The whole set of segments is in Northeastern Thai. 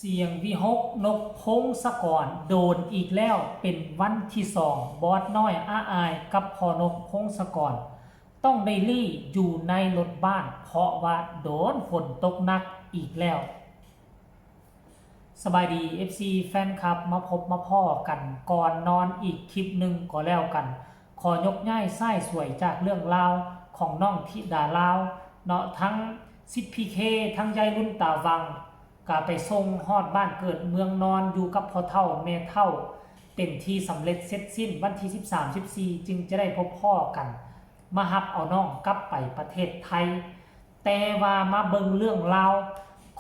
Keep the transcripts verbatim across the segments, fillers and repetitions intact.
เสียงวิหก นกพงศกร โดนอีกแล้ว เป็นวันที่สอง บอสน้อยอาอายกับพ่อนกพงศกร ต้องได้ลี้อยู่ในรถบ้าน เพราะว่าโดนฝนตกหนักอีกแล้ว สบายดี เอฟซี แฟนคลับ มาพบมาพ้อกันก่อนนอนอีกคลิปหนึ่งก็แล้วกัน ขอยกย้ายสายสวยจากเรื่องราวของน้องธิดาลาวเนาะ ทั้งสิทธิ์พีเค ทั้งยายรุ่นตาวัง ก็ไปส่งฮอดบ้านเกิดเมืองนอนอยู่กับพ่อเฒ่าแม่เฒ่า เป็นที่สำเร็จเสร็จสิ้น วันที่สิบสาม สิบสี่ จึงจะได้พบพ้อกัน มาฮับเอาน้องกลับไปประเทศไทย แต่ว่ามาเบิ่งเรื่องราว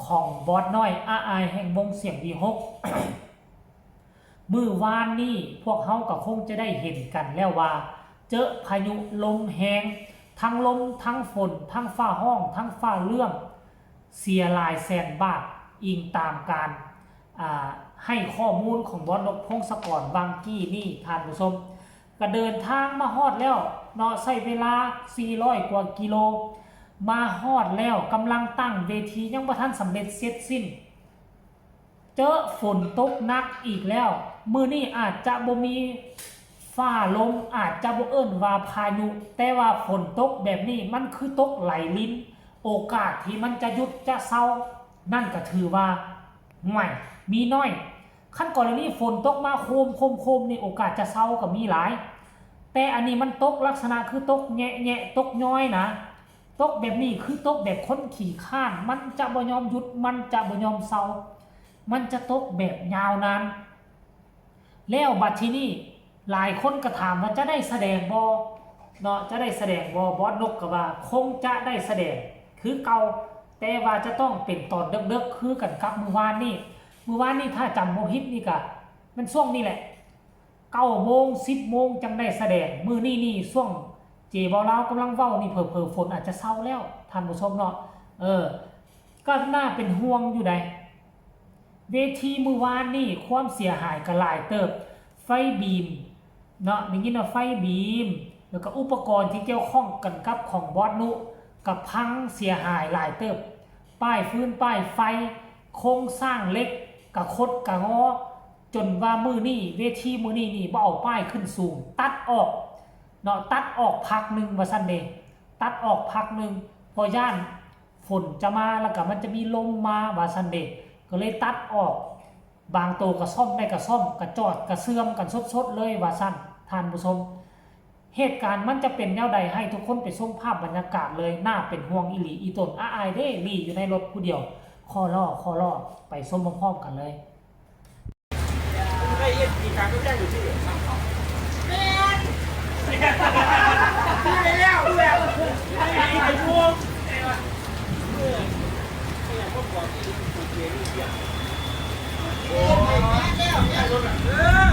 ของบอสน้อยอาอายแห่งวงเสียงวิหก มื้อวานนี้พวกเฮาก็คงจะได้เห็นกันแล้วว่า เจอพายุลมแฮง ทั้งลม ทั้งฝน ทั้งฟ้าฮ้อง ทั้งฟ้าเรื่อง เสียหลายแสนบาท อิงตามการ อ่า ให้ข้อมูลของบอสนกพงศกร วางกี้นี่ ท่านผู้ชม ก็เดินทางมาฮอดแล้วเนาะ ใช้เวลา สี่ร้อย กว่ากิโล มาฮอดแล้ว กำลังตั้งเวที ยังบ่ทันสำเร็จเสร็จสิ้น เจอฝนตกหนักอีกแล้ว มื้อนี้อาจจะบ่มีฟ้าลม อาจจะบ่เอิ้นว่าพายุ แต่ว่าฝนตกแบบนี้มันคือตกไหลลิน โอกาสที่มันจะหยุดจะเซา นั่นก็ถือว่า ห่วย มีน้อย คันกรณีฝนตกมาโคมๆๆ นี่โอกาสจะเซาก็มีหลาย แต่อันนี้มันตกลักษณะคือตกแยะๆ ตกย้อยนะ ตกแบบนี้คือตกแบบคนขี้คร้าน มันจะบ่ยอมหยุด มันจะบ่ยอมเซา มันจะตกแบบยาวนาน แล้วบัดทีนี้หลายคนก็ถามว่าจะได้แสดงบ่เนาะ จะได้แสดงบ่ บอสนกก็ว่าคงจะได้แสดงคือเก่า แต่ว่าจะต้องเป็นตอนเดิกๆ คือกันกับมื้อวานนี้ มื้อวานนี้ถ้าจำบ่ผิดนี่ก็แม่นช่วงนี้แหละ เก้าโมง สิบโมงจั่งได้แสดง มื้อนี้นี่ช่วงเจเว้าลาวกำลังเว้านี่ เผลอๆ ฝนอาจจะเซาแล้ว ท่านผู้ชมเนาะ เออ ก็น่าเป็นห่วงอยู่ใด เวทีมื้อวานนี่ความเสียหายก็หลายเติบ ไฟบีมเนาะ ได้ยินว่าไฟบีม แล้วก็อุปกรณ์ที่เกี่ยวข้องกันกับของบอสนุ ก็พังเสียหายหลายเติบ ป้ายฟืน ป้ายไฟ โครงสร้างเหล็ก กะคดกะงอ จนว่ามื้อนี้ เวทีมื้อนี้นี่บ่เอาป้ายขึ้นสูง ตัดออกเนาะ ตัดออกพักหนึ่งว่าซั่นเด้ ตัดออกพักหนึ่ง เพราะย้านฝนจะมา แล้วก็มันจะมีลมมาว่าซั่นเด้ ก็เลยตัดออก บางโตก็ซ่อมได้ก็ซ่อม ก็จอดก็เสื่อมกันสดๆ เลยว่าซั่น ท่านผู้ชม เหตุการณ์มันจะเป็นแนวใด ให้ทุกคนไปชมภาพบรรยากาศเลย น่าเป็นห่วงอีหลี อีตนอาอายเด้ ลี้อยู่ในรถผู้เดียว คอล่อ คอล่อ ไปชมพร้อมๆ กันเลย ได้ยินกี่ครั้งก็แจ้งอยู่ที่เหลือ แม่น ที่ไปแล้ว ที่แล้ว ไอ้ไอ้พวก เออ เนี่ย พวกบอกที่ถูกเขียนอยู่เนี่ย โอ้ย แม่นแล้ว แม่นแล้ว เออ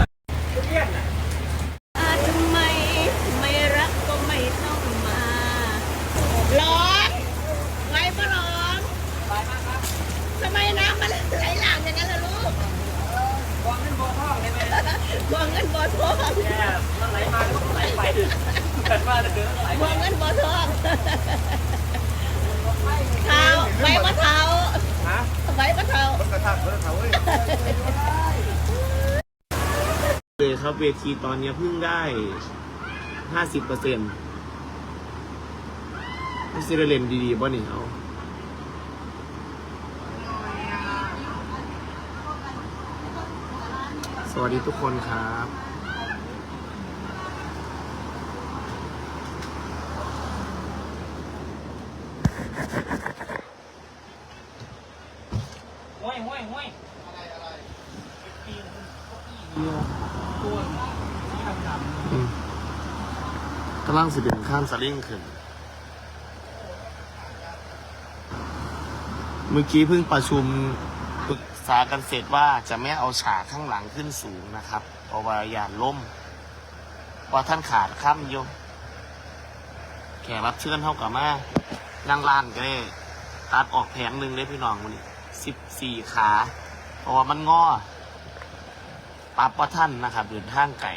เรียนน่ะ ทำไมไม่รักก็ไม่ต้องมา ร้อน ไหวปะร้อน ทำไมน้ำมันไหลหลากอย่างนั้นล่ะลูก บ่อเงินบ่อทองได้ไหม บ่อเงินบ่อทอง เนี่ย มันไหลมาก็ไหลไป เกิดมาแล้วเกิดก็ไหลไป บ่อเงินบ่อทอง เท้า ไหวปะเท้า ฮะ ไหวปะเท้า มันกระทากมันกระทากเว้ย เลยครับ เวทีตอนนี้เพิ่งได้ ห้าสิบเปอร์เซ็นต์ ไม่ใช่เล่นดีๆ บ่นี่เอา สวัสดีทุกคนครับ ห้วยห้วยห้วย อืม กำลังสิเดินข้ามสลิงขึ้น เมื่อกี้เพิ่งประชุมปรึกษากันเสร็จว่าจะไม่เอาฉากข้างหลังขึ้นสูงนะครับ เพราะว่าย้านลม ว่าท่านขาดคำอยู่ แขกรับเชิญเฮาก็มา นั่งร้านก็ได้ ตัดออกแผงหนึ่งเลยพี่น้อง มื้อนี้ สิบสี่ ขา เพราะว่ามันงอ ปรับบ่ทันนะครับ เดินทางไกล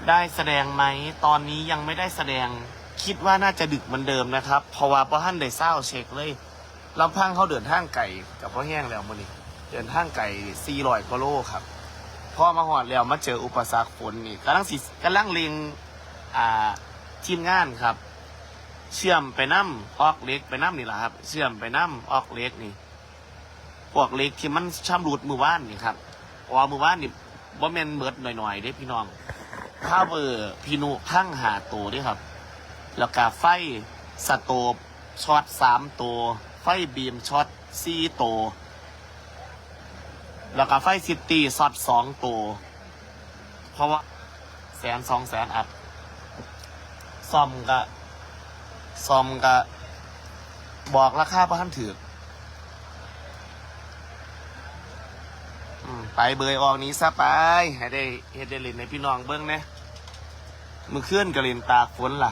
ได้แสดงไหม ตอนนี้ยังไม่ได้แสดง คิดว่าน่าจะดึกเหมือนเดิมนะครับ เพราะว่าบ่ทันได้ซาวด์เช็คเลย ลำพังเขาเดินทางไกลกับพ่อแห้งแล้วมื้อนี้ เดินทางไกลสี่ร้อยกว่าโลครับ พอมาฮอดแล้วมาเจออุปสรรคฝนนี่กำลังสิกำลังเร่ง อ่า ทีมงานครับ เชื่อมไปนำ ออกเหล็กไปนำนี่ล่ะครับ เชื่อมไปนำ ออกเหล็กนี่ พวกเหล็กที่มันชำรุดมื้อวานนี่ครับ เพราะว่ามื้อวานนี่บ่แม่นเบิดหน่อยๆเด้พี่น้อง power พี่นุพังห้าโตเด้ครับ แล้วก็ไฟสโตฟช็อตสามโต ไฟบีมช็อตสี่โต แล้วก็ไฟซิตี้ช็อตสองโต เพราะว่าแสนสองแสนอัพ ซ่อมก็ซ่อมก็บอกราคาบ่ทันถืก อืม ไปเบยออกนี้ซะไป ให้ได้เฮ็ดได้เล่นให้พี่น้องเบิ่งแหน่ มื้อคืนก็เล่นตากฝนล่ะ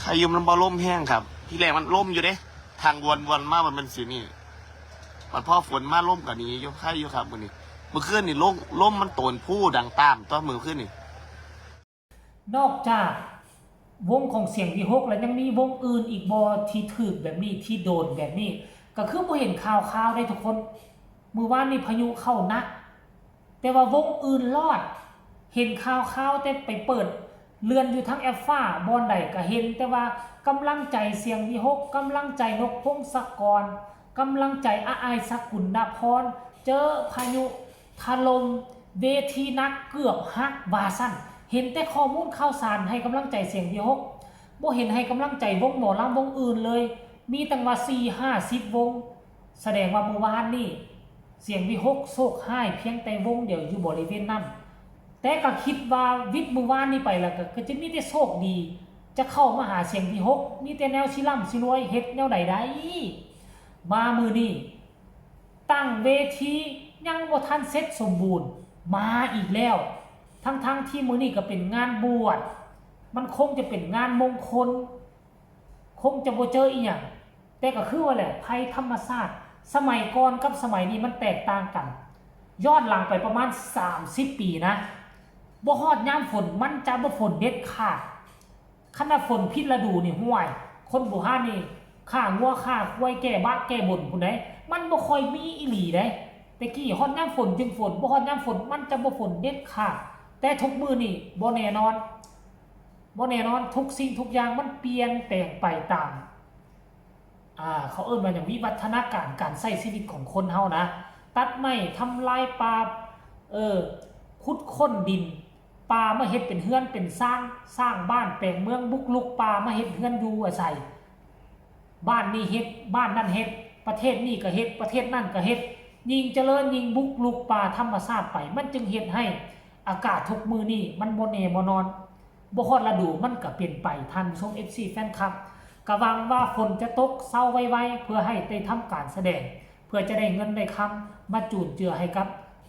ใครอยู่มันบ่ลมแฮงครับ ที่แรกมันลมอยู่เด้ ทางวนวนมามันเป็นสีนี่ มันพอฝนมาลมก็หนีอยู่ ใครอยู่ครับมื้อนี้ มื้อคืนนี่ลม ลมมันโตนผู้ดังตามตัวมื้อคืนนี่ นอกจากวงของเสียงวิหกแล้วยังมีวงอื่นอีกบ่ที่ถืกแบบนี้ที่โดนแบบนี้ ก็คือบ่เห็นข่าวข่าวได้ทุกคน มื้อวานนี่พายุเข้าหนัก แต่ว่าวงอื่นรอด เห็นข่าวข่าวแต่ไปเปิดเลื่อนอยู่ทางแอปฟ้าบ่อนใดก็เห็น แต่ว่ากำลังใจเสียงวิหก กำลังใจนกพงศกร กำลังใจอาอายสกุลนพร เจอพายุถล่มเวทีหนักเกือบหักว่าซั่น เห็นแต่ข้อมูลข่าวสารให้กำลังใจเสียงวิหก บ่เห็นให้กำลังใจวงหมอลำวงอื่นเลย มีตั้งว่าสี่ห้าสิบวง แสดงว่ามื้อวานนี่เสียงวิหกโชคฮ้ายเพียงแต่วงเดียวอยู่บริเวณนั้น แต่ก็คิดว่าวิทย์มื้อวานนี่ไปแล้วก็ ก็จะมีแต่โชคดี จะเข้ามาหาเสียงวิหก มีแต่แนวสิร่ำสิรวย เฮ็ดแนวใดได้ มามื้อนี้ตั้งเวทียังบ่ทันเสร็จสมบูรณ์ มาอีกแล้ว ทั้งๆที่มื้อนี้ก็เป็นงานบวช มันคงจะเป็นงานมงคล คงจะบ่เจออีหยัง แต่ก็คือว่าแหละ ภัยธรรมชาติ สมัยก่อนกับสมัยนี้มันแตกต่างกัน ย้อนหลังไปประมาณสามสิบปีนะ บ่ฮอดยามฝนมันจะบ่ฝนเด็ดขาด คันว่าฝนผิดฤดูนี่ ห่วย คนโบราณนี่ฆ่างัวฆ่าควายแก้บาปแก้บนพู้นใด๋ มันบ่ค่อยมีอีหลีใด๋ แต่กี้ฮอดยามฝนจึงฝน บ่ฮอดยามฝนมันจะบ่ฝนเด็ดขาด แต่ทุกมื้อนี่บ่แน่นอน บ่แน่นอน ทุกสิ่งทุกอย่างมันเปลี่ยนแปลงไปตาม อ่า เขาเอิ้นว่าหยัง วิวัฒนาการการใช้ชีวิตของคนเฮานะ ตัดไม้ ทำลายป่า เออ ขุดค้นดิน ป่ามาเฮ็ดเป็นเฮือนเป็นซาน สร้างบ้านแปลงเมือง บุกรุกป่ามาเฮ็ดเฮือนอยู่อาศัย บ้านนี้เฮ็ด บ้านนั้นเฮ็ด ประเทศนี้ก็เฮ็ด ประเทศนั้นก็เฮ็ด ยิ่งเจริญยิ่งบุกรุกป่าธรรมชาติไป มันจึงเฮ็ดให้อากาศทุกมื้อนี้มันบ่แน่บ่นอน บ่ฮอดฤดูมันก็เปลี่ยนไป ท่านผู้ชม เอฟซี แฟนคลับ ก็หวังว่าฝนจะตกเซาไวๆ เพื่อให้ได้ทำการแสดง เพื่อจะได้เงินได้คำมาจุนเจือให้กับ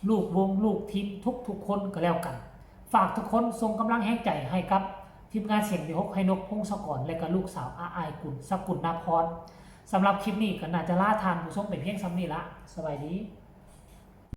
ลูกวงลูกทีมทุกๆคนก็แล้วกัน ฝากทุกคนส่งกำลังแฮงใจให้กับทีมงานเสียงวิหก ให้นกพงศกร และก็ลูกสาวอาอายกุล สกุลนพร สำหรับคลิปนี้ก็น่าจะลาท่านผู้ชมไปเพียงส่ำนี้ละ สบายดี